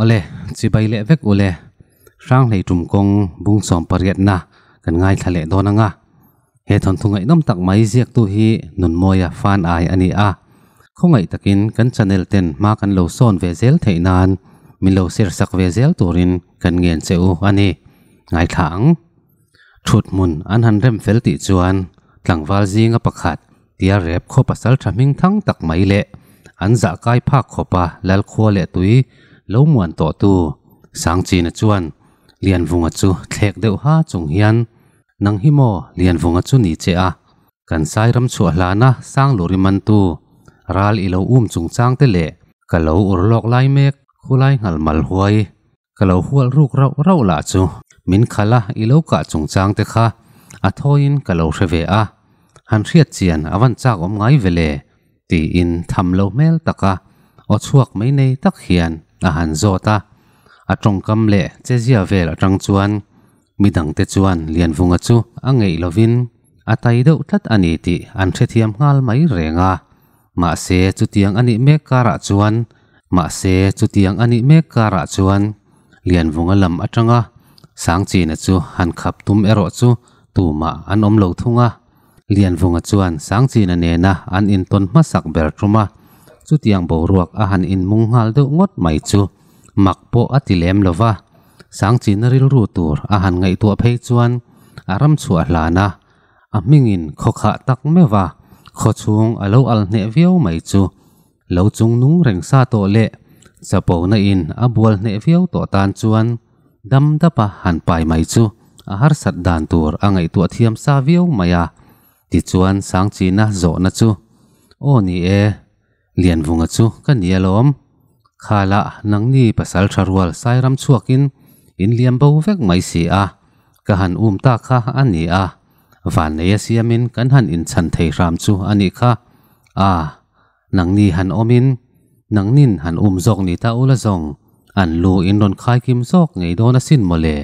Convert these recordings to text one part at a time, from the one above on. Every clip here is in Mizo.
Awle, chibai leh vek ule. Hranghlei tum kawng bung sawm pariatna kan ngaithla leh dawn anga. He thawnthu ngaihnawm tak mai ziaktu hi Nunmawia fan ai a ni a. Khawngaih takin kan channel ten hma kan lo sawn ve zel theih nan min lo share sak ve zel turin kan ngen che u a ni. Ngaithla ang. Thut hmun an han rem fel tih chuan tlangval zinga pakhat tia rep khaw pasal tha hming thang tak mai leh an zah kai phak khawpa lal khua leh tui lo muan tawh tu Sangchina chuan Lianvunga chu thlek deuh ha chung hian Nang hi maw Lianvunga chu ni che a, kan Sairam chhuah hlana Sangluri mantu ral i lo um chungchang te leh ka lo ur lawk lai mek khulai nghal mal huai Ka lo hual ruk rauh rauh lah chu min khalh a, i lo kah chungchang te kha a thawiin ka lo hre ve a, han hriat chian a van chak awm ngai ve le tiin tham lo hmel taka aw chhuak mai nei tak hian a han zawt a, a tawngkam leh chezia vel atang chuan midangte chuan Lianvunga chu a ngeih lovin a tai deuh tlat a ni tih an hrethiam nghal mai reng a. Mahse, chutiang a nih mek karah chuan, mahse, chutiang a nih mek karah chuan Lianvunga lam atanga Sangchina chu han khap tum erawh chu tumah an awm lo thung a. Lianvunga chuan Sangchina nena an intawn hmasak ber tum a, chutiang boruak a han inmung nghal deuh ngawt mai chu mak pawh a ti lem lo va. Sangchina rilru tur a han ngaihtuah phei chuan a ram chhuah hlan a, A hmingin khaw khah tak meuh a, khaw chhung a lo al hneh viau mai chu lo chung nung reng sa tawh leh chapona in a bual hneh viau tawh tan chuan dam dapa han pai mai chu a harsat dan tur a ngaihtuah thiam sa viau mai a. Tichuan Sangchina zawhna chu, Aw ni e, Lianvunga chu ka ni alawm. Khalah nangni pasal tha rual Sairam chhuakin in liam bo vek mai si a, ka han um ta kha a ni a, vanneia siamin kan han inchhan thei hram chu a nih kha. A, nangni han awmin nangnin han um zawk ni ta ula zawng, an lu in rawn khai kim zawk ngei dawn asin mawle,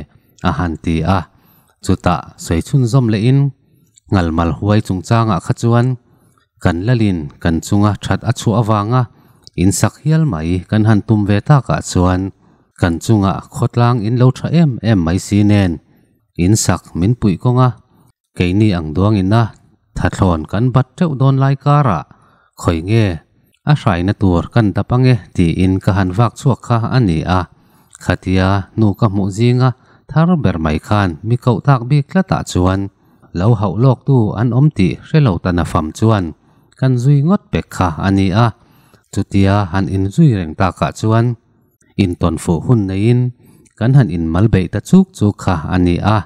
a han ti a. Chutah sawi chhunzawm lehin Ngalmal huai chungchangah kha chuan Kan lalin kan chunga that a chhuah avanga in sak hial mai kan han tum ve takah chuan kan chunga khawtlang in lo tha em em mai si nen in sak min puih kawnga keini ang duangina thathlawn kan bat teuh dawn lai karah khawi nge a hraina tur kan dap ange tiin ka han vak chhuak kha a ni a, khatia hnu ka hmuh zinga thar ber mai khan mi koh tak bik tlatah chuan Lo hauh lawk tu an awm tih hre lo ta nafam chuan kan zui ngawt pek kha a ni a, chutia han inzui reng takah chuan intawn fuh hun neiin kan han inmal beih ta chuk chuk kha a ni a,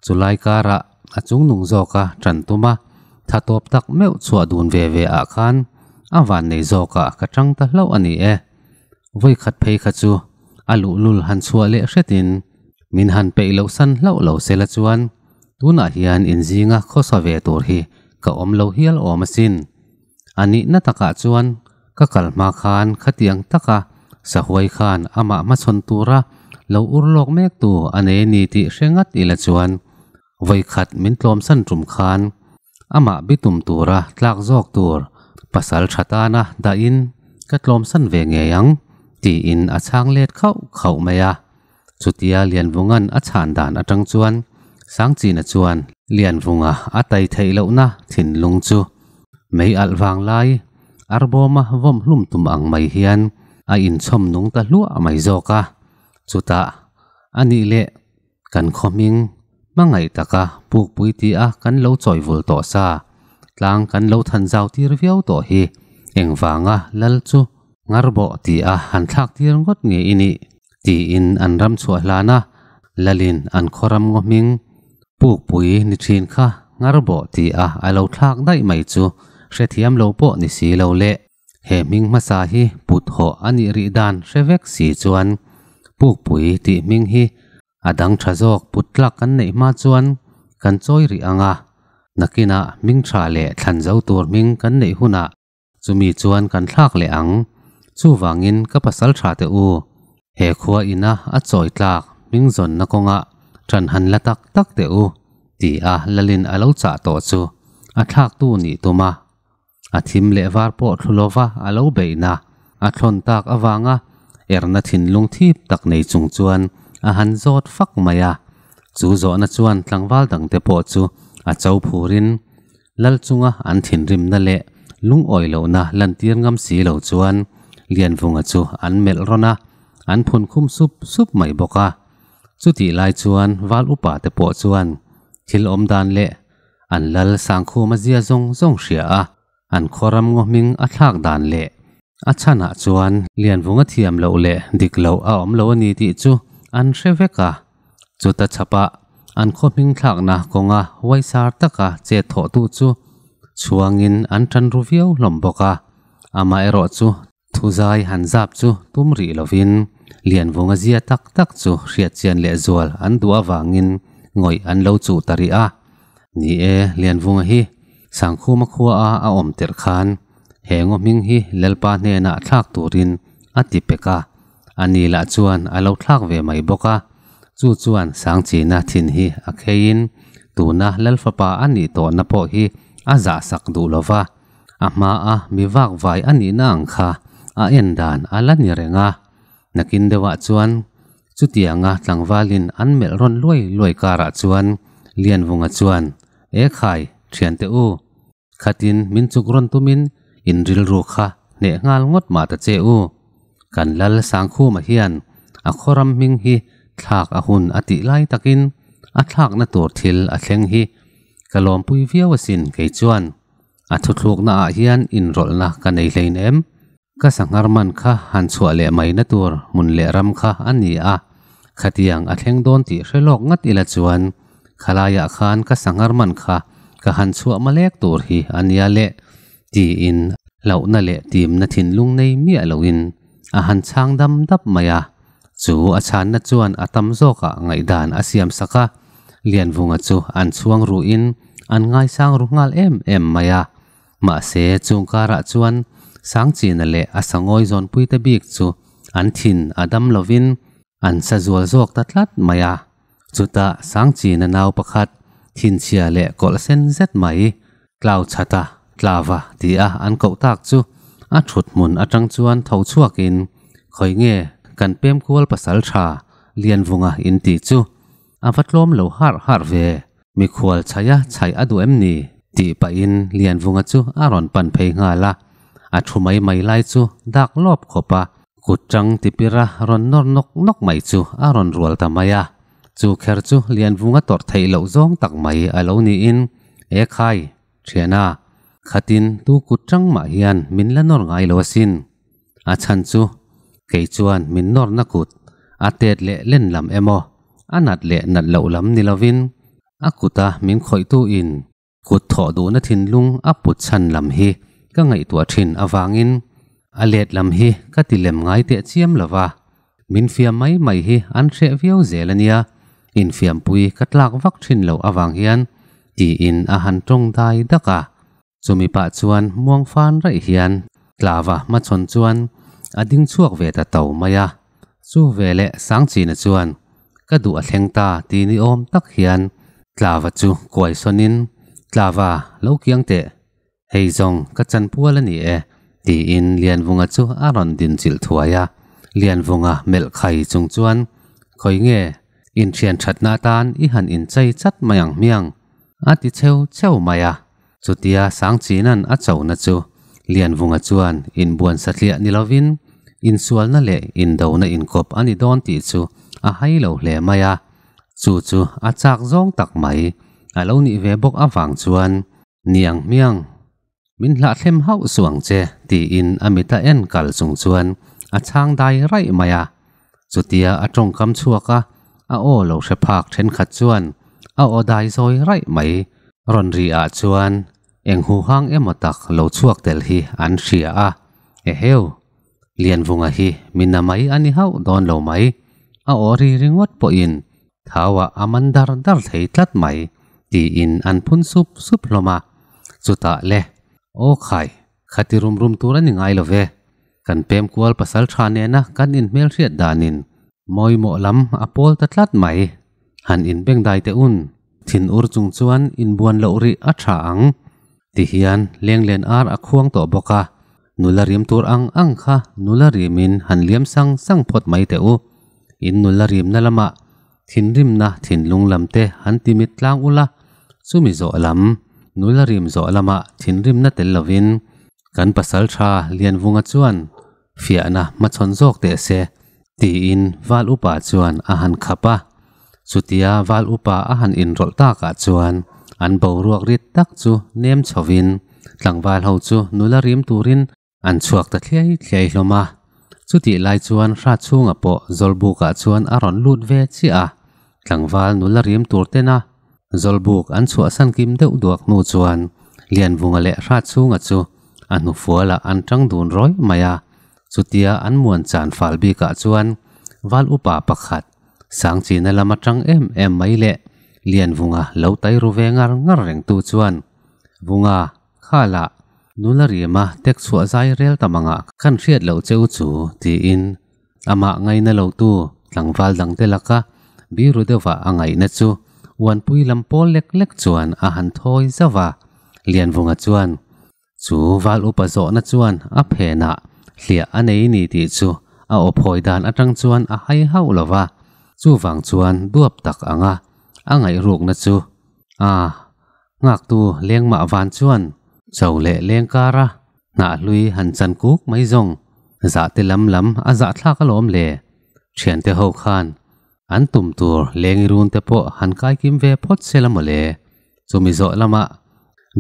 chulai karah a chungnung zawka tan tum a, tha tawp tak meuh chhuah dun ve ve ah khan a vannei zawkah ka tang ta hlauh a ni e. Vawikhat phei kha chu a luhlul han chhuah leh hretin min han peih loh san hlauh lo sela chuan Tunah hian inzinga khawsa ve tur hi ka awm lo hial awm asin. A nihna takah chuan ka kal hma khan khatiang taka sahuai khan amah hmachhawn tura lo ur lawk mek tu a nei a ni tih hre ngat ila chuan vawikhat min tlawmsan tum khan amah bitum tura tlak zawk tur pasal tha tana dahin ka tlawmsan ve ngei ang tiin a chhang let khauh khauh mai a. Chutia Lianvunga'n a chhan dan atang chuan Sangchina chuan Lianvunga a tai theih lohna thinlung chu mei alh vang lai arbawma vawm hlum tum ang mai hian a inchhawm nung ta hluah mai zawk a. Chutah a nih leh kan khaw hming hmangaih taka pukpui ti a kan lo chawi vul tawh sa tlang kan lo than zau tir viau tawh hi engvanga lal chu Ngarbawh ti a han thlak tir ngawt nge i nih? Tiin an ram chhuah hlan a, Lalin an khaw ram ngaw hming Pukpui ni thin kha Ngarbawh ti a a lo thlak daih mai chu hrethiam lo pawh ni si lo le. He hming hmasa hi put hawh a nih rih dan hre vek si chuan Pukpui tih hming hi A dang tha zawk put tlak kan neih hma chuan kan chawi rih ang a, nakinah hming tha leh thlan zo tur hming kan neih hunah Chumi chuan kan thlak leh ang. Chuvangin ka pasal tha teh u, he khua ina a chawi tlak hming zawnna kawngah ṭan han la tak tak teh u, ti a Lalin a lo chah tawh chu a thlaktu nih tum a. A thim leh var pawh thlu lova a lo beihna a thlawn tak avanga Erna thinlung thip tak nei chung chuan a han zawt fak mai a. Chu zawhna chuan tlangval dangte pawh chu a cho phurin lal chunga an thinrimna leh lungawi lohna lantir ngam si lo chuan Lianvunga chu an melh rawn a, an phun khum sup sup mai bawk a. Chutih lai chuan val upa te pawh chuan thil awm dan leh an lal Sangkhuma zia zawng zawng hria a, an khawram ngaw hming a thlak dan leh a chhanah chuan Lianvunga thiam loh leh dik loh a awm lo a ni tih chu an hre vek a. Chuta chhapah an khaw hming thlakna kawnga huaisar taka chet thawhtu chu chhuangin an tan ru viau hlawm bawk a, amaherawh chu thuzai han zap chu tum rih lovin Lianvunga zia tak tak chu hriatchian leh zual an duh avangin ngawih an lo chuh ta rih a. Ni e, Lianvunga hi Sangkhuma khua a a awm tirh khan he ngaw hming hi Lalpa hnenah thlak turin a ti pek a, A ni lah chuan a lo thlak ve mai bawk a, chu chuan Sangchina thin hi a kheiin tuna Lalfapa a nih tawhna pawh hi a zahsak duh lo va, a hmaa mi vakvai a nihna ang kha a en dan a la ni reng a. Nakin deuhah chuan chutianga tlangvalin an melh rawn luai luai karah chuan Lianvunga chuan, E khai, thiante u! Khatin min chuk rawn tumin in rilru kha hneh nghal ngawt mah ta che u. Kan Lal Sangkhuma hian a khawram hming hi thlak a hun a tih lai takin a thlakna tur thil a thleng hi ka lawmpui viau asin kei chuan a thuthlukna ah hian inrawlhna ka nei hlein em. Ka sanghar man kha han chhuah leh mai na tur hmun leh ram kha a ni a, khatiang a thleng dawn tih hre lawk ngat ila chuan khalaiah khan ka sanghar man kha ka han chhuah malek tur hi a nia leh tiin hlauhna leh timna thinlung nei miah loin a han chhang dam dap mai a. Chu a chhanna chuan a tam zawkah ngaihdan a siam sak a, Lianvunga chu an chhuang ruhin an ngaisang ru nghal em em mai a. Mahse, chung karah chuan Sangchina leh a sangawi zawnpuite bik chu an thin a dam lovin an sa zual zawk ta tlat mai a. Chutah Sangchina nau pakhat thinchhia leh kawlh sen zet mai tlau chhata tlava ti a an koh tak chu a thut hmun atang chuan tho chhuakin khawi nge kan pem kual pasal tha Lianvunga in tih chu a va tlawm lo harh harh ve. Mikhual chhaia chhaih a duh em ni? tih pahin Lianvunga chu a rawn pan phei nghal a, a thu mai mai lai chu dak lawp khawp a, kut tang tipira rawn nawr nawk nawk mai chu a rawn rual ta mai a. Chu kher chu Lianvunga tawrh theih loh zawng tak mai a lo niin, E khai, thiana, khatin tu kut tang mah hian min la nawr ngai lo asin. A chhan chu kei chuan min nawrna kut a tet leh len lam emaw, a nat leh nat loh lam ni lovin a kuta min khawihtu in kut thawh duhna thinlung a put chhan lam hi ka ngaihtuah thin avangin a let lam hi ka ti lem ngai teh chiam lova, min fiam mai mai hi an hreh viau zel a nia, infiampui ka tlak vak thin loh avang hian tiin a han tawng dai dak a. Chumi pah chuan muang fan raih hian Tlava hmachhawn chuan a ding chhuak ve ta to mai a. Chu veleh Sangchina chuan ka duh a thleng ta ti ni awm tak hian Tlava chu kuai sawnin, Tlava, lo kiang teh. Hei zawng ka chanpual a ni e, tiin Lianvunga chu a rawn din chilh thuai a. Lianvunga melh khai chung chuan, Khawi nge, inthian thatna atan i han inchei chat mai ang hmiang, a ti cheu cheu mai a. Chutia Sangchinan a chona chu Lianvunga chuan inbuan satliah ni lovin insualna leh indona inkawp a ni dawn tih chu a hai lo hle mai a, chu chu a chak zawng tak mai a lo nih ve bawk avang chuan Niang hmiang, min hlahthlem hauh suh ang che tiin a mita en kal chung chuan a chhang dai raih mai a. Chutia a tawngkam chhuak a, a aw lo hre phak thenkhat chuan a aw dai zawi raih mai. Rawn ri ah chuan eng huhang emaw tak lo chhuak tel hi an hria a, Eheu, Lianvunga hi mi na mai a ni hauh dawn lo mai, a aw ri ringawt pawhin thauah a man dar dar thei tlat mai, tiin an phun sup sup hlawm a. Chutah le, Aw khai, khati rum rum tur a ni ngai lo ve. Kan pem kual pasal tha nena kan inhmelhriat danin mawimawh lam a pawl ta tlat mai. Han inbengdai teh un, thin ur chung chuan inbuan loh rih a tha ang. Tihian lenglen ar a khuang tawh bawk a, Nula rim tur ang ang kha nula rimin han liam sang sang phawt mai teh u. In nula rimna lamah thinrimna thinlung lam te han ti mit tlang ula, chumi zawh lam nula rim zawh lamah thinrimna tel lovin kan pasal tha Lianvunga chuan fiahna hmachhawn zawk teh se tiin Val Upa chuan a han khap a. Chutia Val Upa a han inrawlh takah chuan an boruak rit tak chu nem chhovin tlangval ho chu nula rim turin an chhuak ta thliai thliai hlawm a. Chutih lai chuan hra chhunga pawh Zawlbukah chuan a rawn lut ve chiah a, tlangval nula rim tur tena Zawlbuk an chhuahsan kim deuh duak hnu chuan Lianvunga leh hra chhunga chu a hnufualah an tang dun rawi mai a. Chutia an muan chan fal bikah chuan Val Upa pakhat Sangchina lam atang em em mai leh Lianvunga lo tai ru ve ngar ngar rengtu chuan Vunga khalah Nula rima tek chhuah zai rel ta mangah khan hriat loh cheu chu tiin amah ngaina lotu tlangval dangte laka biru deuhva a ngaihna chu uanpui lam pawl lek lek chuan a han thawi zauh a. Lianvunga chuan chu val upa zawhna chuan a phenah hliah a nei ni tih chu a aw phawi dan atang chuan a hai hauh lo va, chuvang chuan duap tak anga a ngaihrukna chu a Nghaktu lengmah van chuan cho leh leng kara hnah hlui han chan kuk mai zawng zah te lam lam a zah thlak alawm le. Thiante ho khan an tum tur lengi run te pawh han kai kim ve phawt se la mawle. Chumi zawh lamah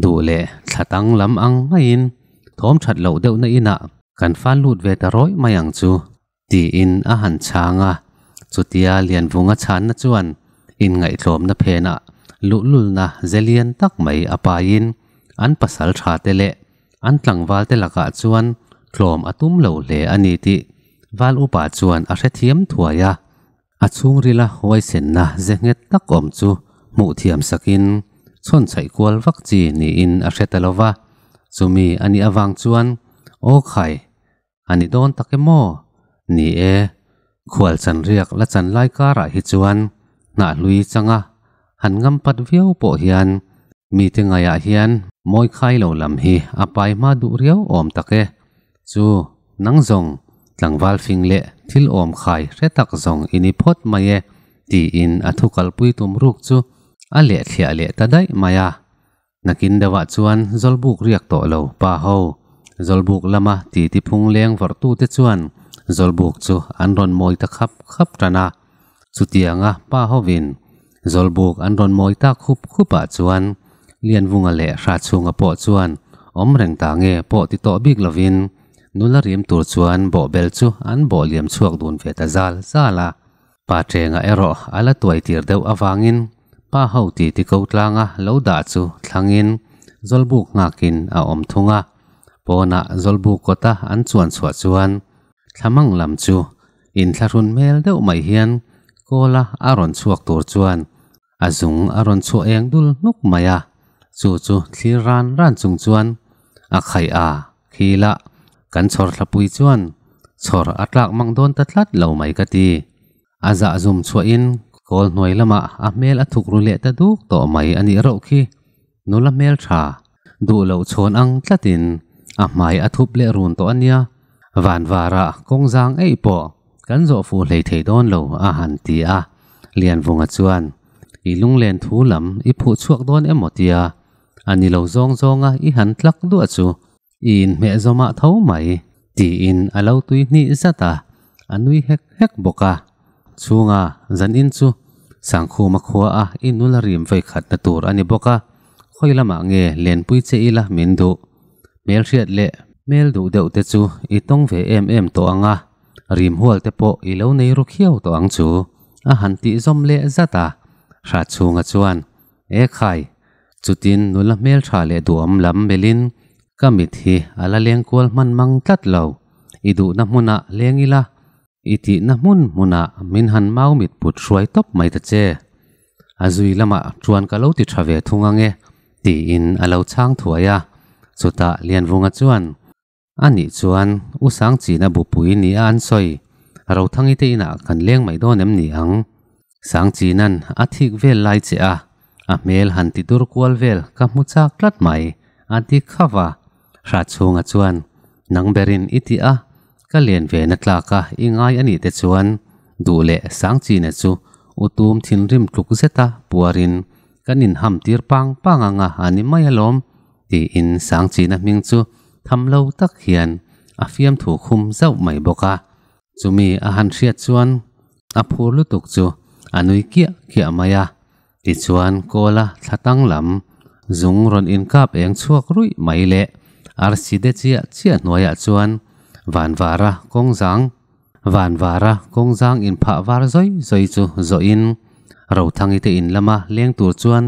duh leh thla tang lam ang maiin thawm that loh deuhna inah kan fan lut ve ta rawih mai ang chu tiin a han chhang a. Chutia Lianvunga chhanna chuan inngaihtlawmna phenah luhlulna zelian tak mai a paiin an pasal tha te leh an tlangval te lakah chuan tlawm a tum lo hle a ni tih Val Upa chuan a hrethiam thuai a. A chhungrila huaisenna ze nghet tak awm chu hmuh thiam sakin chhawnchhaih kual vak chi niin a hre ta lo va, chumi a nih avang chuan aw khai A ni dawn tak em aw? Ni e, khual chan riak la chan lai karah hi chuan hnah hlui changa han ngam pat viau pawh hian mite ngaiah hian mawi khai lo lam hi a pai hma duh riau awm tak e. Chu, nang zawng tlangval fing leh thil awm khai hre tak zawng i ni phawt mai e, tiin a thu kalpui tum ruk chu a leh thliah leh ta daih mai a. Nakin deuhah chuan Zawlbuk riak tawh lo pa ho, Zawlbuk lama titi phung leng vawrhtute chuan Zawlbuk chu an rawn mawi ta khap khap tan a. Chutianga pa hovin Zawlbuk an rawn mawi ta khup khupah chuan Lianvunga leh Hrachhunga pawh chuan awm reng ta nge pawh ti tawh bik lovin nula rim tur chuan bawhbel chu an bawh liam chhuak dun ve ta zal zal a. Pa Ṭenga erawh a la tuai tir deuh avangin pa ho ti ti ko tlanga lo dah chu thlangin Zawlbuk nghakin a awm thung a. Pawnah Zawlbuk kawta an chuan chhuah chuan thlamang lam chu inthlahrun hmel deuh mai hian kawla a rawn chhuak tur chuan a zung a rawn chhuah eng dul hnuk mai a, chu chu thlir ran ran chung chuan a khaih a, khila kan chhawr thlapui chuan chhawr a tlak mang dawn ta tlat lo mai ka ti. A zah zum chhuahin kawl hnuai lamah a hmel a thuk ru leh ta duk tawh mai a nih rauh khi. Nula hmel tha duh loh chhawn ang tlatin a hmai a thup leh run tawh a nia. Vanvara kawng zang eih pawh kan zawh fuh hlei thei dawn lo a han ti a. Lianvunga chuan, I lunglen thu lam i phuh chhuak dawn emaw tia a ni lo zawng zawnga i han tlak duah chu i inhmeh zawmah tho mai tiin a lo tui hnih zat a, a nui hek hek bawk a. Chhunga zanin chu Sangkhuma khua a i nula rim vei khatna tur a ni bawk a, khawi lamah nge lenpui che ila min duh. Hmelhriat leh hmel duh deuh te chu i tawng ve em em tawh ang a, rim hual te pawh i lo nei ru khiau tawh ang chu, a han tih zawm leh zat a. Hratchhunga chuan, E khai, chutin nula hmeltha leh duhawm lam melhin ka mit hi a la leng kual hman mang tlat lo, i duhna hmunah leng ila, I tihna hmun hmunah min han mau mit put hruai tawp mai ta che. A zui lamah chuan ka lo ti tha ve thung ang e, tiin a lo chhang thuai a. Chutah Lianvunga chuan, A nih chuan U Sangchina bupui ni a an sawi, Rothangi te inah kan leng mai dawn em ni ang? Sangchina'n a thik vel lai che a, a hmel han ti dur kual vel ka hmu chak tlat mai, a ti khauh a. Hratchhunga chuan. Nang berin i ti a, ka len ve na tlak a i ngai a nih te chuan duh leh sang china chu u tum thinrim tluk zeta puarin kan inham tir pang pang anga a ni mai alawm tiin sang china hming chu tham lo tak hian a fiamthu khum zauh mai bawk a. Chumi a han hriat chuan a phur lutuk chu a nui kiah kiah mai a. Tichuan kawla thla tang lam zung rawn inkap eng chhuak ruih mai leh arsi de chiah chiah hnuaiah chuan vanvara kawng zang vanvara kawng zang inphah var zawi zawi chu zawhin Rothangi te in lama leng tur chuan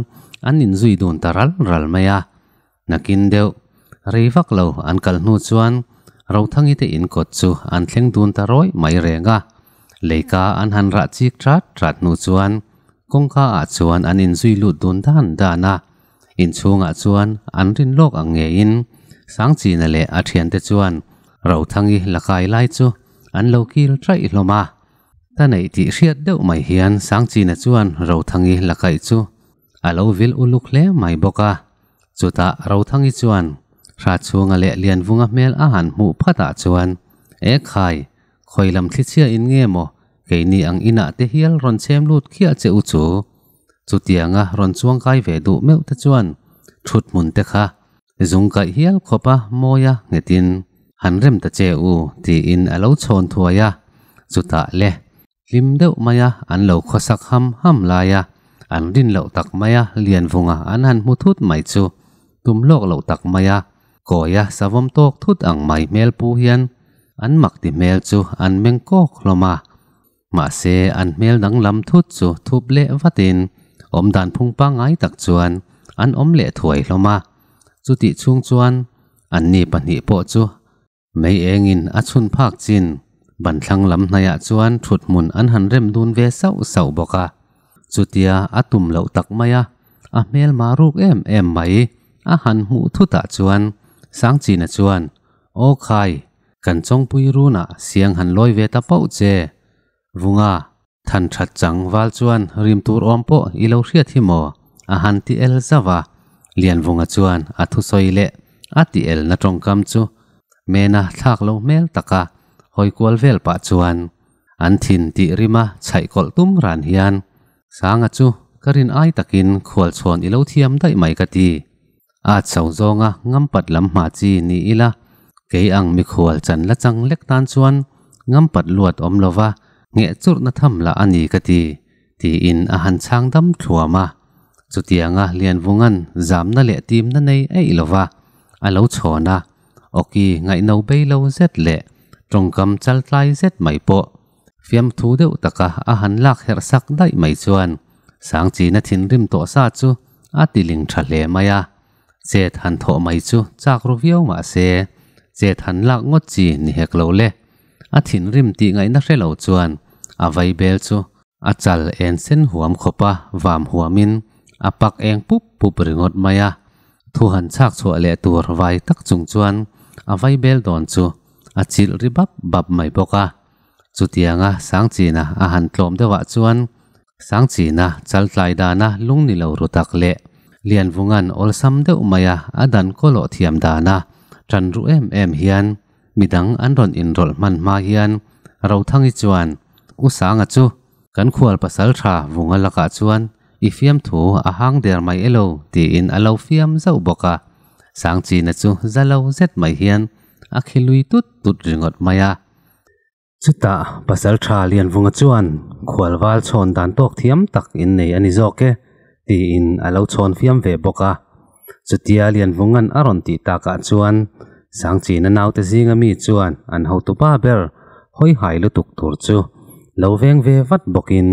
an inzui dun ta ral ral mai a. Nakin deuh rei vak lo an kal hnu chuan Rothangi te in kawt chu an thleng dun ta rawih mai reng a. Leika an han rah chik ṭat ṭat hnu chuan kawngka ah chuan an inzui lut dun dan dan a. Inchhungah chuan an rin lawk ang ngeiin Sangchina leh a thiante chuan Rothangi la kai lai chu an lo kil ṭaih hlawm a. Ta neih tih hriat deuh mai hian Sangchina chuan Rothangi la kaih chu a lo vil uluk hle mai bawk a. Chutah Rothangi chuan Hratchhunga leh Lianvunga hmel a han hmuh phatah chuan, E khai, khawi lam thlichhia in nge maw keini ang inah te hial rawn chhem lut khiah che u chu? Chutianga rawn chuang kai ve duh meuh te chuan thut hmun te kha zung kaih hial khawpa mawia nghetin han rem ta che u tiin a lo chhawn thuai a. Chutah le hlim deuh maia an lo khawsak ham ham laia an rin loh tak maia Lianvunga an han hmu thut mai chu tum lawk loh tak maia kawia savawm tawk thut ang mai hmel pu hian an mak ti hmel chu an meng kawk hlawm a. Mahse an hmel danglam thut chu thup leh vatin awmdan phung pangngai tak chuan an awm leh thuai hlawm a. Chutih chhung chuan anni pahnih pawh chu mei engin a chhun phak chin ban thlang lam hnaiah chuan thut hmun an han rem dun ve sauh sauh bawk a. Chutia a tum loh tak mai a, a hmel mah ruk em em mai a han hmuh thutah chuan Sangchina chuan, Aw khai, kan chawngpui runah siang han lawi ve ta pauh che. Vunga, than that chang val chuan rim tur awm pawh i lo hriat hi maw? a han ti el zauh a. Lianvunga chuan a thusawi leh a ti elna tawngkam chu mena thlak lo hmel taka hawi kual vel pah chuan an thin tih rima chhaih kawlh tum ran hian Sanga chu ka rin ai takin khualchhawn i lo thiam daih mai ka ti. A chho zawnga ngampat lam hma chi ni ila, kei ang mikhual chan la chang lek tan chuan ngampat luat awm lova ngheh churhna tham lah a ni ka ti, tiin a han chhang dam thluam a. Chutianga Lianvunga'n zamna leh timna nei eih lova a lo chhawn a, awki ngaihno bei lo zet leh tawngkam chaltlai zet mai pawh Fiamthu deuh taka a han lak herh sak daih mai chuan Sangchina thinrim tawh sa chu a ti ling tha hle mai a. Chet han thawh mai chu chak ru viau mah se, chet han lak ngawt chi ni hek lo le. A thinrim tih ngaihna hre lo chuan a vai bel chu a chal en sen huam khawpa vam huamin a pak eng pup pup ringawt mai a. Thu han chhak chhuah leh tur vai tak chung chuan a vai bel dawn chu a chilh ri bap bap mai bawk a. Chutianga Sangchina a han tlawm deuhah chuan Sangchina chaltlai dana lung ni lo ru tak leh Lianvunga'n awlsam deuh maia a dan kawlawh thiam dana tan ru em em hian midang an rawn inrawlh hman hma hian Rothangi chuan U Sanga chu kan khual pasal tha Vunga lakah chuan i fiamthu a hang der mai elo tiin a lo fiam zauh bawk a. Sangchina chu za lo zet mai hian a khi lui tut tut ringawt mai a. Chutah Pasalṭha Lianvunga chuan khualval chhawn dan tawk thiam tak in nei a ni zawk e tiin a lo chhawn fiam ve bawk a. Chutia Lianvunga'n a rawn tih takah chuan Sangchina naute zinga mi chuan an hotupa ber hawi hai lutuk tur chu lo veng ve vat bawkin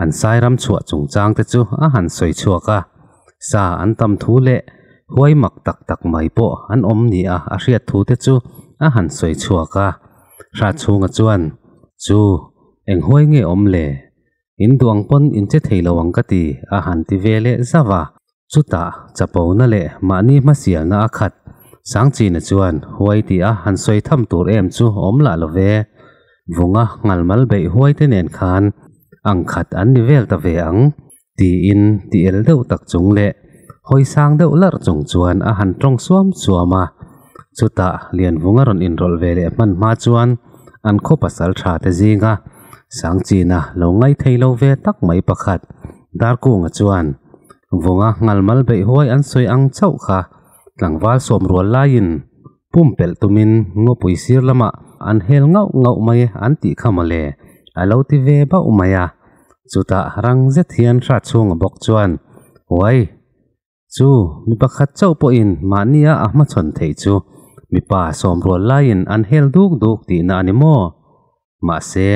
an sairam chhuah chungchangte chu a han sawi chhuak a. Sa an tam thu leh huai mak tak tak mai pawh an awm nia a hriat thu te chu a han sawi chhuak a. Hratchhunga chuan, Chu, eng huai nge awm le? In duang pawn in che thei lo ang ka ti, a han ti ve leh zauh a. Chutah, chapona leh mahni hmasialna a khat. Sangchina chuan, Huai tih a han sawi tham tur em chu awm lah lo ve. Vunga ngalmal beih huai te nen khan ang khat an ni vel ta ve ang, tiin ti el deuh tak chung leh hawi sang deuh larh chung chuan a han tawng suam suam a. Chutah Lianvunga rawn inrawlh ve leh hman hma chuan an khaw pasal tha te zinga Sangchina lo ngaithei lo ve tak mai pakhat Darkunga chuan Vunga ngalmal beih huai an sawi ang chauh kha tlangval sawm rual laiin pumpelh tumin ngawpui sir lamah an hel ngauh ngauh mai an tih kha mawle a lo ti ve bauh mai a. Chutah rang zet hian Hratchhunga bawk chuan Uai! Chu mi pakhat chauh pawhin mahnia a hmachhawn theih chu mipa sawm rual laiin an hel duk duk tihna a ni maw? Mahse,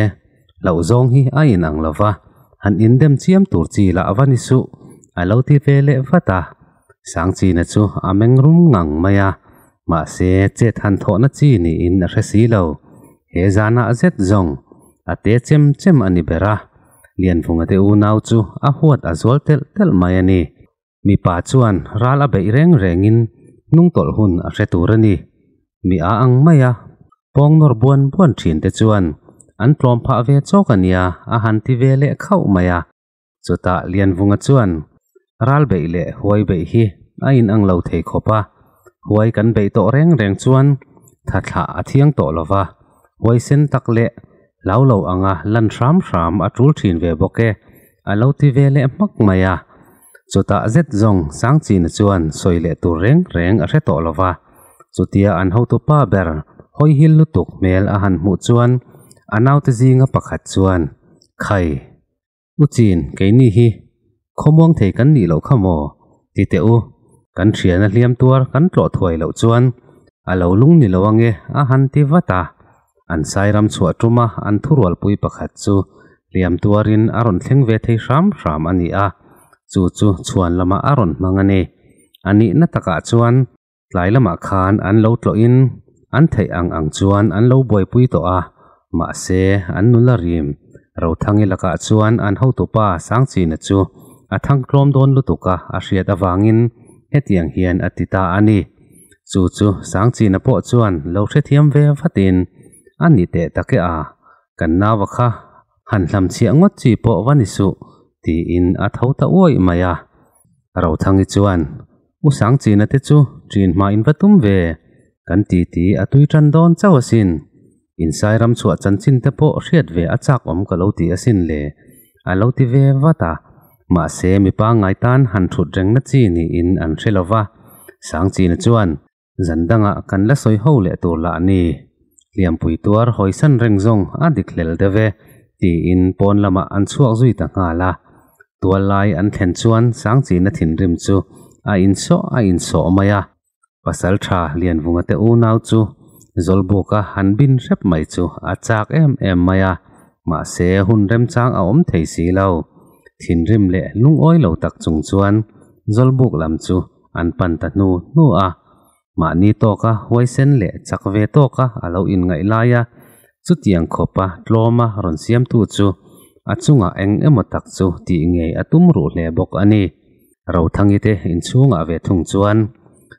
hlauh zawng hi a inang lo va, han indem chiam tur chi lah va ni suh, a lo ti ve leh vat a. Sangchina chu a meng rum ngang mai a, mahse chet han thawhna chi niin a hre si lo. He zanah zet zawng a te chem chem a ni ber a, Lianvunga te unau chu a huat a zual telh telh mai a ni. Mipa chuan ral a beih reng rengin hnungtawlh hun a hre tur a ni. Mi a ang mai a, pawng nawr buan buan thin te chuan an tlawm phah ve chawk a nia a han ti ve leh khauh mai a. Chutah Lianvunga chuan ral beih leh huai beih hi a inang lo thei khawp a, huai kan beih tawh reng reng chuan tha thlah a thiang tawh lo va, huaisen tak leh hlau lo anga lan hram hram a tul thin ve bawk e a lo ti ve leh hmak mai a. Chutah zet zawng Sangchina chuan sawi leh tur reng reng a hre tawh lo va, chutia an hotupa ber hawi hil lutuk hmel a han hmuh chuan a naute zinga pakhat chuan, Khai! U Chin, keini hi khawmuang thei kan nih loh kha maw? Ti teh u, kan thiana hliam tuar kan tlawh thuai loh chuan a lo lung ni lo ange a han ti vat a. An sairam chhuah tuma an thurualpui pakhat chu hliam tuarin a rawn thleng ve thei hram hram a ni a, chu chu chhuan lamah a rawn hmang a ni. A nihna takah chuan Tlai lamah khan an lo tlawhin an theih ang ang chuan an lo buaipui tawh a, mahse an nula rim Rothangi lakah chuan an hotupa Sangchina chu a thangtlawm dawn lutuk a a hriat avangin hetiang hian a ti ta a ni. Chu chu Sangchina pawh chuan lo hrethiam ve vatin a ni teh tak e a, kan naua kha han hlamchhiah ngawt chi pawh va ni suh tiin a tho ta uaih mai a. Rothangi chuan U Sangchina te chu ṭin hma in va tum ve, kan ti ti a tui ṭan dawn chauh asin. Insai ram chhuah chanchin te pawh hriat ve a chak awm ka lo ti asin le, a lo ti ve vat a. Mahse mi pangngai tan han ṭhut rengna chi niin an hre lo va. Sangchina chuan, Zan dangah kan la sawi ho leh tur lah ni. Hliampui tuar hawisan reng zawng a dik hlel deuh e, tiin pawn lamah an chhuak zui ta nghal a. Tual lai an thlen chuan Sangchina thinrim chu a insawh a insawh mai a. Pasal tha Lianvunga te unau chu Zawlbuka han bin hrep mai chu a chak em em mai a, mahse hun remchang a awm thei si lo. Thinrim leh lungawi lo tak chung chuan Zawlbuk lam chu an pan ta hnu hnu a, mahni tawka huaisen leh chak ve tawka a lo inngaih lai a, chutiang khawpa tlawma rawn siamtu chu a chungah eng emaw tak chu tih ngei a tum ruh hle bawk a ni. Rothangi te inchhungah ve thung chuan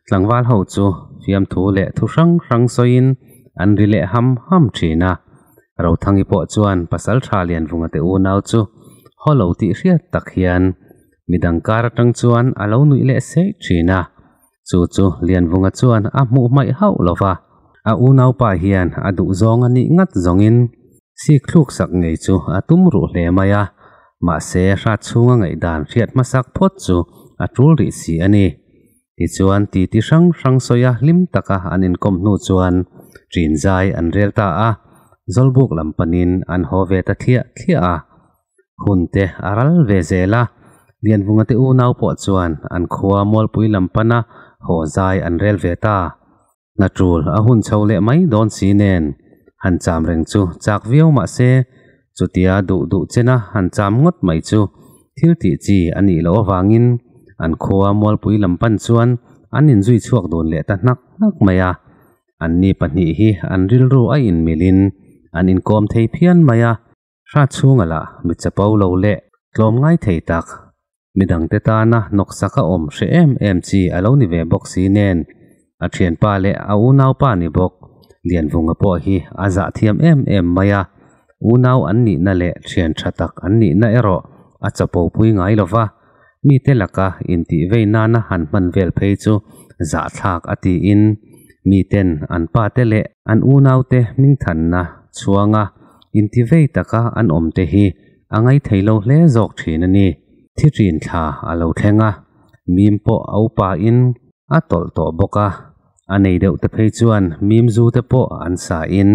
tlangval ho chu fiamthu leh thu hrang hrang sawiin an ri leh ham ham thin a, Rothangi pawh chuan Pasaltha Lianvunga te unau chu haw lo tih hriat tak hian Midang kar atang chuan a lo nuih leh seih thin a, chu chu Lianvunga chuan a hmuh hmaih hauh lo va, a unaupa hian a duh zawng a nih ngat zawngin sik thluk sak ngei chu a tum ruh hle mai a, mahse hrat chhunga ngaihdan hriat hmasak phawt chu a tul rih si a ni. Tichuan titi hrang hrang sawia hlim taka an inkawm hnu chuan ṭin zai an rel ta a, Zawlbuk lam panin an haw ve ta thliah thliah a. Hun te a ral ve zel a, Lianvunga te unau pawh chuan an khua Mualpui lam pana haw zai an rel ve ta. Hna tul a hun chho leh mai dawn si nen han cham reng chu chak viau mah se, chutia duh duh chena han cham ngawt mai chu thil tih chi a nih loh avangin an khua Mualpui lam pan chuan an inzui chhuak dun leh ta hnak hnak mai a. Anni pahnih hi an rilru a inmilhin an inkawm thei phian mai a. Hra chhunga lah mi chapo lo leh tlawm ngai thei tak, midangte tana hnawksak a awm hre em em chi a lo ni ve bawk si nen, a thianpa leh a unaupa ni bawk Lianvunga pawh hi a zah thiam em em mai a, unau an nihna leh thian tha tak an nihna erawh a chapo pui ngai lo va, mite laka intih vei nana han hman vel phei chu zahthlak a tiin Miten an pa te leh an unaute hmingthanna chhuanga intivei taka an awm te hi a ngaithei lo hle zawk thin a ni. Thi ṭin thla a lo thleng a, mim pawh a upa in a tawlh tawh bawk a, a nei deuh te phei chuan mim zu te pawh an sa in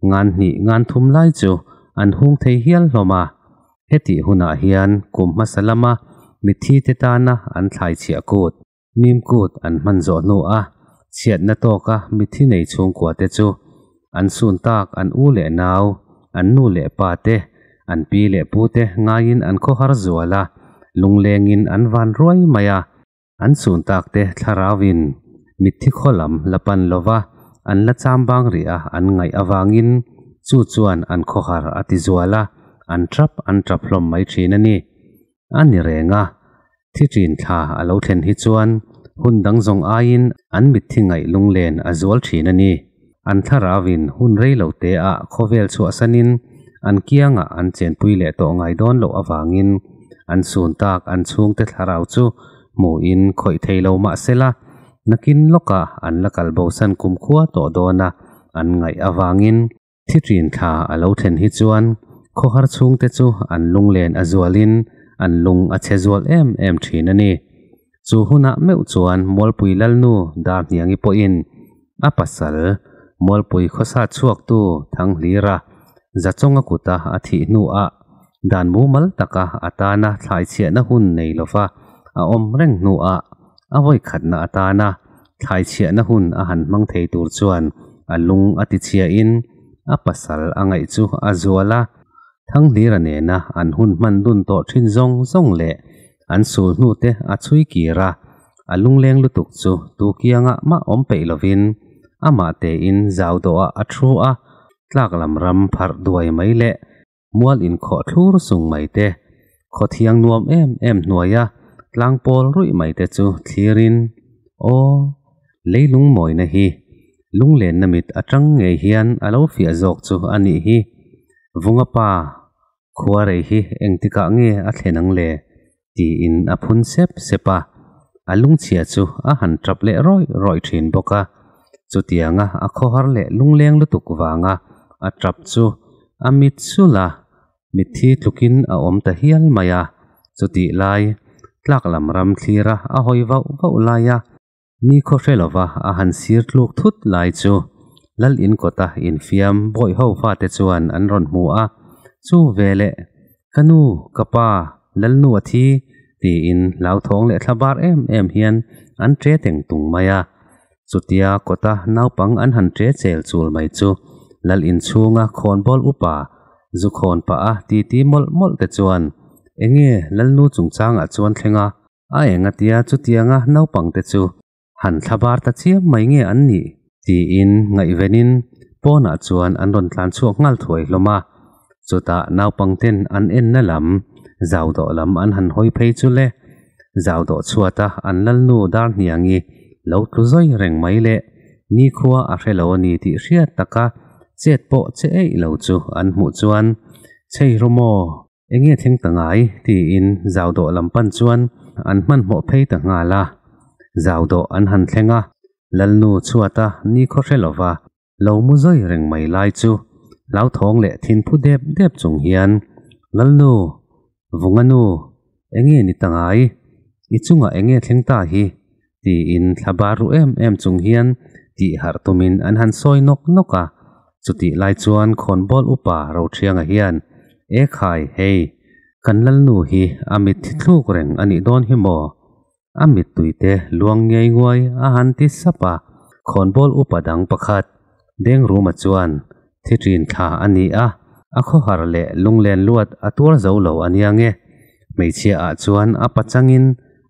ngan hnih ngan thum lai chu an hung thei hial hlawm a. Hetih hunah hian kum hmasa lama mitthi te tana an thlai chhiah kut, mim kut an hman zawh hnu a chhiatna tawka mitthi nei chhungkua te chu an sun tak an u leh nau, an nu leh pa te, an pi leh pu te ngaiin an khawhar zual a, lunglengin an van ruai mai a. An sun tak te thlarauin mitthi khaw lam la pan lova an la cham bang rih a an ngaih avangin chu chuan an khawhar a ti zual a, an tap an tap hlawm mai thin a ni. A ni reng a, thi ṭin thla a lo thlen hi chuan hun dang zawng aiin an mitthi ngaih lunglen a zual ṭhin a ni. An thlarauin hun rei lo te ah khawvel chhuahsanin an kiangah an chenpui leh tawh ngai dawn loh avangin an sun tak an chhungte thlarau chu hmuhin khawih thei lo mah sela, nakin lawkah an la kal bosan kumkhua tawh dawn a an ngaih avangin Thi ṭin thla a lo thlen hi chuan khawhar chhungte chu an lunglen a zualin an lung a chhe zual em em ṭhin a ni. Chu hunah meuh chuan Mualpui Lalnu Darhniangi pawhin a pasal Mualpui khawsa chhuaktu Thanghlira Zachawnga kuta a thih hnuah dan mumal taka a tana thlaichhiahna hun nei lova a awm reng hnuah a vawikhatna atana thlaichhiahna hun a han hmang thei tur chuan a lung a tichhiahin a pasal a ngaih chu a zual a. Thanghlira nena an hun hman dun tawh thin zawng zawng leh an sul hnute a chhui kir a, a lungleng lutuk chu tu kiangah mah awm peih lovin amah tein zau dawhah a thu a, tlak lam ram pharh duai mai leh Mual inkhawh thlur sung mai te, khaw thiang nuam em em hnuaia tlang pawl ruih mai te chu thlirin, Aw, leilung mawina hi lunglenna mit atang ngei hian a lo fiah zawk chu a nih hi. Vunga pa, khua rei hi engtikah nge a thlen ang le? tiin a phun sep sep a, a lungchhia chu a han tap leh rawih rawih thin bawk a. Chutianga a khawhar leh lungleng lutuk vanga a tap chu a mit sulh a, mitthi tlukin a awm ta hial mai a. Chutih lai, tlak lam ram thlira a hawi vauh vauh laia Ni khaw hre lova a han sir tluk thut lai chu Lal in kawta infiam bawih ho fate chuan an rawn hmu a, Chu veleh, ka nu, ka pa, Lalnu a thi, tiin hlauthawng leh thlabar em em hian an ṭe teng tung mai a. Chutia kawta naupang an han ṭe chel chul mai chu Lal in chhunga khawnbawl upa zu khawn pah a titi mawlh mawlh te chuan, Enge Lalnu chungchangah chuan thleng a? A engatia chutianga naupangte chu han thlabar ta chiam mai nge an nih? Tiin ngaihvenin pawnah chuan an rawn tlan chhuak nghal thuai hlawm a. Chutah naupangten an enna lam, zau dawh lam an han hawi phei chu le. Zau dawh chhuata an lalnu Darhniangi lo tlu zawi reng mai le, nikhua a hre lo a ni tih hriat taka chet pawh che eih lo chu an hmuh chuan, Chei rawh maw? Enge thleng ta ngai? tiin zau dawh lam pan chuan an hmanhmawh phei ta nghal a. Zau dawh an han thleng a, Lalnu chhuata nikhaw hre lova lo mu zawi reng mai lai chu hlauthawng leh thinphu dep dep chung hian, Lalnu, Vunganu, enge ni ta ngai? I chungah enge thleng ta hi? Tiin thla bar ru em em chung hian tih harh tumin an han sawi nawk nawk a. Chutih lai chuan khawnbawl upa Rothianga hian, E khai, hei, kan Lalnu hi a mit thi thluk reng a nih dawn hi maw? A mittuite luang ngei nguai a han ti sap a. Khawnbawl upa dang pakhat, Dengruma chuan, Thi ṭin thla a ni a, a khawhar leh lunglen luat a tuar zo lo a nia nge. Hmeichhia ah chuan a pachangin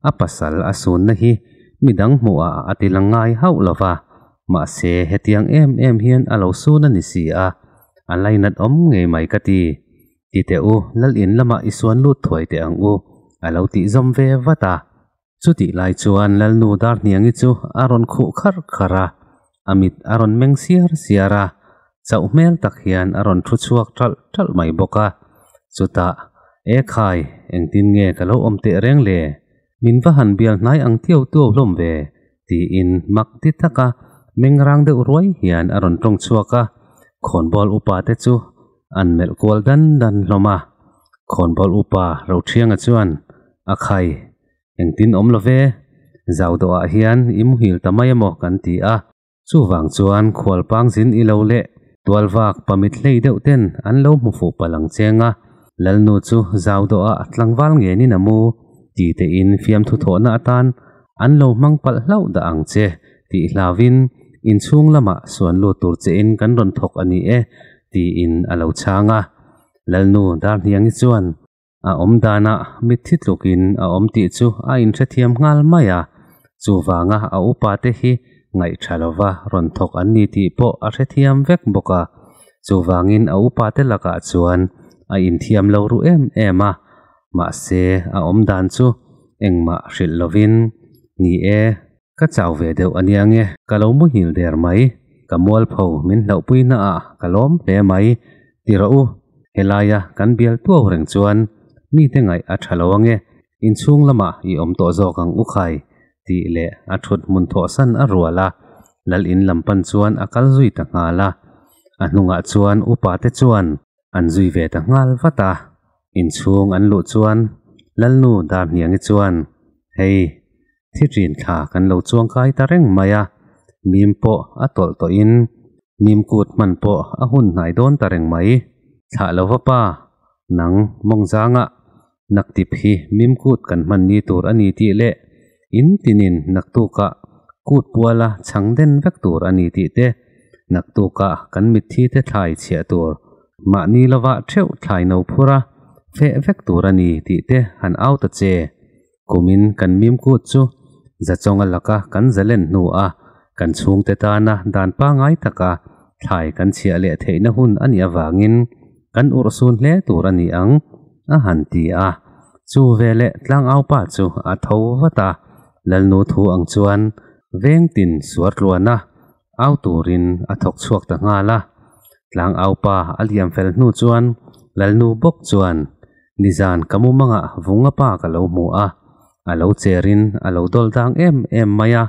a pasal a sunna hi midang hmuhah a ti lang ngai hauh lo va, mahse hetiang em em hian a lo sun a ni si a, a lainat awm ngei mai ka ti. Ti teh u, Lal in lamah i suan lut thuai teh ang u, a lo tih zawm ve vat a. Chutih lai chuan Lalnu Darhniangi chu a rawn khuh kharh kharh a, a mit a rawn meng siar siar a, chauh hmel tak hian a rawn thu chhuak ṭalh ṭalh mai bawk a. Chutah, E khai, engtin nge ka lo awm teh reng le? Min va han bial hnai ang tiau tuau hlawm ve, tiin mak ti taka Mengrang deuh ruai hian a rawn tawng chhuak a, khawnbawl upa te chu an melh kual dan dan hlawm a. Khawnbawl upa Rothianga chuan, A khai, engtin awm lo ve, zau dawhah hian i muhil ta mai emaw kan ti a. Chuvang chuan khualpang zin i lo leh tualvak pamit hlei deuh ten an lo hmu fuh palh ang cheng a, Lalnu chu zau dawhah tlangval ngenin a mu ti tein fiamthu thawhna atan an lo hmang palh hlauh dah ang che tih hlauvin inchhung lamah suan lut tur chein kan rawn thawk a ni e tiin a lo chhang a. Lalnu Darhniangi chuan A awm danah mitthi tlukin a awm tih chu a inhrethiam nghal mai a, chuvanga a upate hi ngaihṭha lova rawn thawk an ni tih pawh a hrethiam vek bawk a. Chuvangin a upate lakah chuan a inthiam lo ru em em a, mahse a awm dan chu engmah hrilh lovin, Ni e, ka chau ve deuh a nia nge, ka lo muhil der mai, ka mualpho min hlauhpui naah ka lawm hle mai, ti rawh u, helaia kan bial tuau reng chuan mite ngaih a tha lo ange, inchhung lamah i awm tawh zawk ang u khai, tih leh a thut hmun thawhsan a rual a, lal in lam pan chuan a kal zui ta nghal a. A hnungah chuan upa te chuan an zui ve ta nghal vat a, inchhung an luh chuan Lalnu Darhniangi chuan, Hei, thi ṭin thla kan lo chuang kai ta reng mai a, mim pawh a tawlh tawhin mim kut hman pawh a hun hnai dawn ta reng mai. Thlah lo va pa, nang mawngzangah naktip hi mim kut kan hman ni tur a ni tih leh in tinin naktukah kut puala chhang den vek tur a ni tih te, naktukah kan mitthi te thlai chhiah tur mahni lovah theuh thlai no phur a feh vek tur a ni tih te han au ta che. Kumin kan mim kut chu Zachawnga laka kan zalen hnu a kan chhungte tana dan pangai taka thlai kan chhiah leh theihna hun a nih avangin kan urhsun hle tur a ni ang, a han ti a. Chu veleh tlangaupa chu a tho vat a, Lalnu thu ang chuan vengtin suartluana au turin a thawk chhuak ta nghal a. Tlangaupa a liam fel hnu chuan Lalnu bawk chuan, Nizan ka mumangah vunga pa ka lo hmu a, a lo cherin a lo dawl dang em em mai a,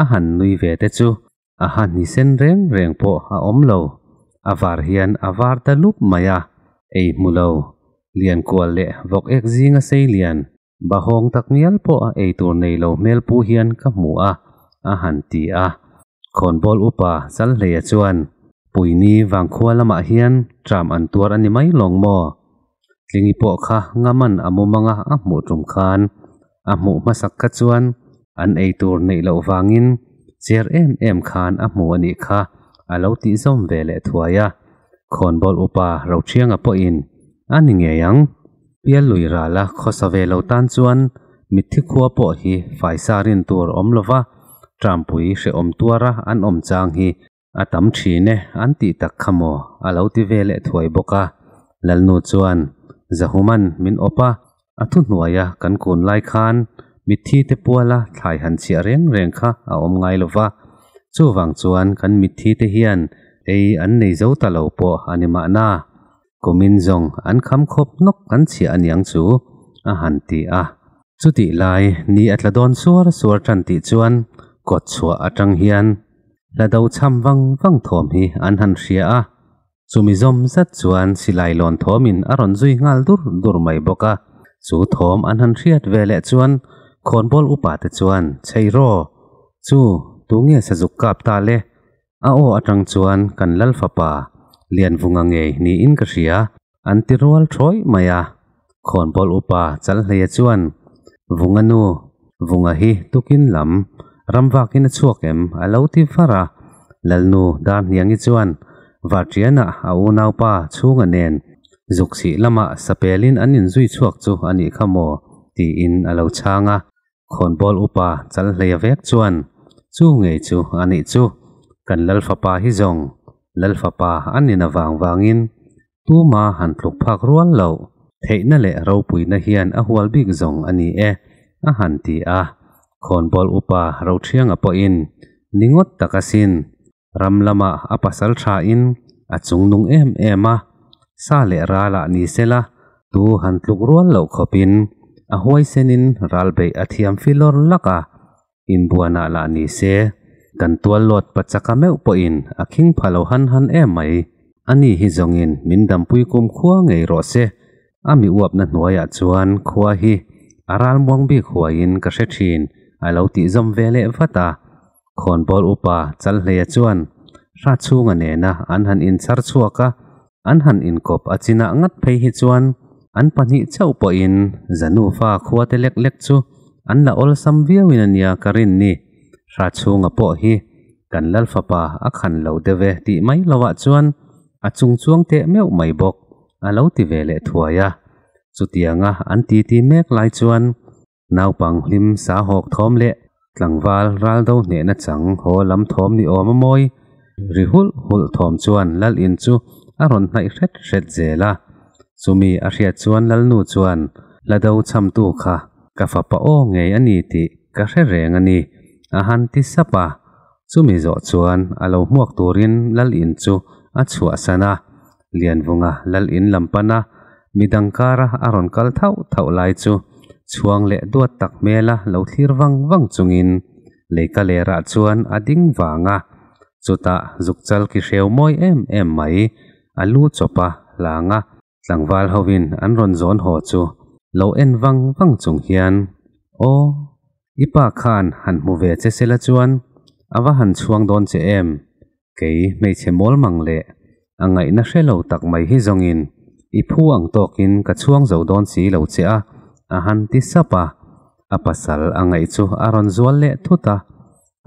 a han nui ve te chu A ha ni sen reng reng pawh a awm lo, a var hian a var ta lup mai a, ei hmu lo, lian kual leh vawk ek zinga sei lian, bahawng tak ngial pawh a ei tur nei lo hmel pu hian ka hmu a, a han ti a. Khawnbawl upa Chalhleia chuan, Puini vangkhua lamah hian tram an tuar a ni mai lawng maw? Tlingi pawh kha ngaman a mumanga a hmuh tum khan a hmuh hmasak kha chuan an ei tur neih loh vangin cher em em khan a hmu a nih kha a lo tih zawm ve leh thuai a. Khawnbawl upa Rothianga pawhin a ni ngei ang. Piallui rala khawsa ve lo tan chuan mitthi khua pawh hi faisa rin tur awm lova Trampui hrehawm tuara an awm chang hi A tam thin e, an tih tak kha maw? a lo ti ve leh thuai bawk a. Lalnu chuan, Zahuman min awp a, a thuhnuaia kan kun lai khan mitthi te puala thlai han chhiah reng reng kha a awm ngai lo va. Chuvang chuan kan mitthi te hian ei an nei zo ta lo pawh a ni mahna. Kumin zawng an kham khawp nawk an chhiah aniang chu, a han ti a. Chutih lai ni a tla dawn suar suar tan tih chuan kawt chhuah atang hian hla do cham vang vang thawm hi an han hria a. Chumi zawm zat chuan silai lawn thawmin a rawn zui nghal dur dur mai bawk a. Chu thawm an han hriat ve leh chuan khawnbawl upa te chuan, Chheiraw, chu tunge sazuk kap ta le? A aw atang chuan kan lal fapa Lianvunga ngei niin ka hria, an ti rual thawi mai a. Khawnbawl upa Chalhleia chuan, Vunga nu, Vunga hi tukin lam ramvakin a chhuak em? a lo ti far a. Lalnu Darhniangi chuan Varṭianah a unaupa chhunga nen zukchhih lamah sapelin an inzui chhuak chu a nih kha maw? tiin a lo chhang a. Khawnbawl upa Chalhleia vek chuan, Chu ngei chu a nih chu, kan Lalfapa hi zawng Lalfapa a nina vang vangin tuma han tluk phak rual loh theihna leh ropuina hian a hual bik zawng a ni e, a han ti a. Khawnbawl upa Rothianga pawhin, Ni ngawt tak asin, ram lamah a pasal thain a chungnung em em a, sa leh ralah ni sela tu han tluk rual loh khawpin a huaisenin ral beih a thiam filawr lak a, inbuanah lah ni se Kan tual lawt pachaka meuh pawhin a khing pha lo han han em mai. Ani hi zawngin min dampui kum khua ngei rawh se. A mi uapna hnuaiah chuan khua hi a ralmuang bik huaiin ka hre thin a lo tih zawm ve leh vat a. Khawnbawl upa Chalhleia chuan Hratchhunga nena an han inchhar chhuak a, an han inkawp a chinah ngat phei hi chuan an pahnih chauh pawhin Zanufa khuate lek lek chu an la awlsam viauin a nia ka rin ni. Hratchhunga pawh hi kan Lalfapa a khan lo deuh e tih mai lohah chuan a chung chuang teh meuh mai bawk a lo ti ve leh thuai a. Chutianga an titi mek lai chuan Naupang hlim sa hawk thawm leh tlangval ral do hnehna chang haw lam thawm ni awm a mawi ri hulh hulh thawm chuan Lal in chu a rawn hnaih hret hret zel a. Chumi a hriat chuan Lalnu chuan hla do chhamtu kha ka fapa aw ngei a ni tih ka hre reng a ni a han ti sap a. Chumi zawh chuan a lo hmuak turin Lal in chu a chhuahsan a. Lianvunga Lal in lam pana midang kara a rawn kal thauh thauh lai chu chhuang leh duat tak hmela lo thlir vang vang chungin leika lerah chuan a ding vang a, chutah zukchal ki hreu mawi em em mai a lu chawp a hlanga tlangval hovin an rawn zawn haw chu lo en vang vang chung hian, Aw, i pa khan han hmu ve che sela chuan a va han chhuang dawn che em? Kei hmeichhe mawl mang leh a ngaihna hre lo tak mai hi zawngin i phu ang tawkin ka chhuang zo dawn si lo che a, a han ti sap a. A pasal a ngaih chu a rawn zual leh thut a,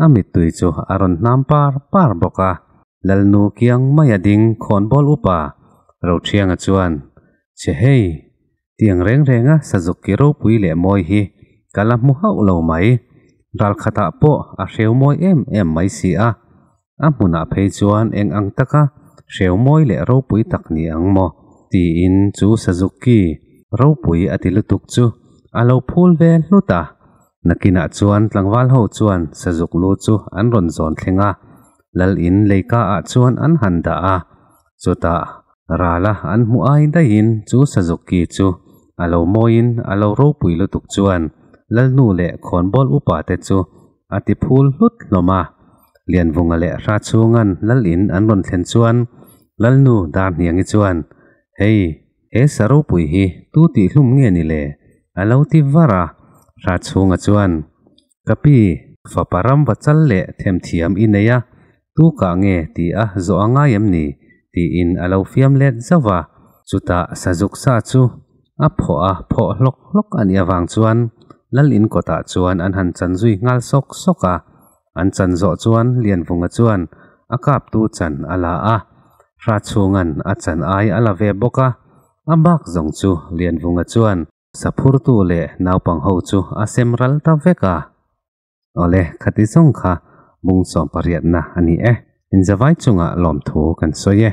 a mittui chu a rawn hnam par par bawk a. Lalnu kiang mai a ding khawnbawl upa Rothianga chuan, Che hei, Tiang reng renga sazuk ki ropui leh mawi hi ka la hmu hauh lo mai. Ralkhatah pawh a hreu mawi em em mai si a. A hmunah phei chuan eng ang taka hreu mawi leh ropui tak ni ang maw? tiin chu sazuk ki ropui a ti lutuk chu a lo phul ve hlut a. Nakinah chuan tlangval ho chuan sazuk lu chu an rawn zawn thleng a, lal in leika ah chuan an han dah a. Chutah Rala an hmuh ai daihin chu sazuk ki chu a lo mawiin a lo ropui lutuk chuan Lalnu leh khawnbawl upa te chu a ti phul hlut hlawm a. Lianvunga leh Hratchhunga'n Lal in an rawn thlen chuan Lalnu Darhniangi chuan, Hei, he sa ropui hi tu tih hlum nge ni le? a lo ti var a. Hratchhunga chuan, Ka pi, fapa ram va chal leh themthiam i nei a, tu kah nge ti a zawh a ngai em ni? tiin a lo fiam let zauh a. Chutah sazuk sa chu a phawh a phawh hlawk hlawk a nih avang chuan Lal in kawtah chuan an han chan zui nghal sawk sawk a. An chan zawh chuan Lianvunga chuan a kaptu chan a la a, Hratchhunga'n a chan ai a la ve bawk a, a bak zawng chu Lianvunga chuan Saphurtu leh naupang ho chu a sem ral ta vek a. Awle, khati zawng kha bung sawmpariatna a ni e. Inzavai chungah lawmthu kan sawi e.